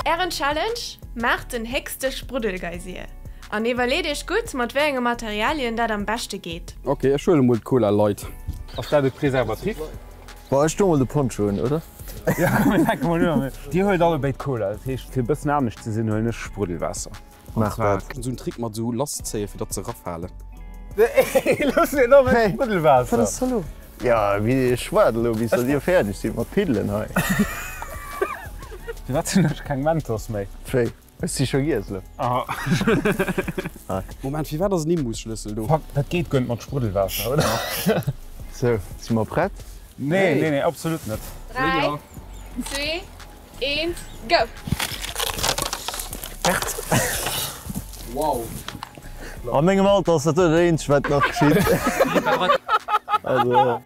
Ären Challenge, Maacht den héchste Spruddelgeysir an iwwerleet iech gutt, mat wéi enge Materialien dat am beschte geet. Ok, ech huelen emol d'Cola Light. Ass dat e Preservatif? Bon, ech doe mol de Poncho un, oder? Jo, mir fänke mol un. Dir huelt allebéid Cola, dat heescht, fir e bëssen anescht ze sinn, huelen ech Spruddelwaasser. Maach dat. Esou en Trick mat esou lasszéien, fir datt se erafalen. Looss mir elo mäi Spruddelwaasser! Wat ass da lo? Jo, wéi ech waarde elo bis datt dir fäerdeg sidd mat piddelen hei. Firwat hunn ech keng Mentos méi? Wéi? Hues de si scho giess elo? Moment, firwat ass en Imbusschlëssel do? Fuck, dat geet guer net mat Spruddelwaasser, oder? Sou, si mer prett? Nee, nee, nee, absolut net. 3, 2, Eent, go! Bert. Wow. A mengem Alter ass dat do dat eenzegt wat nach geschitt. Also.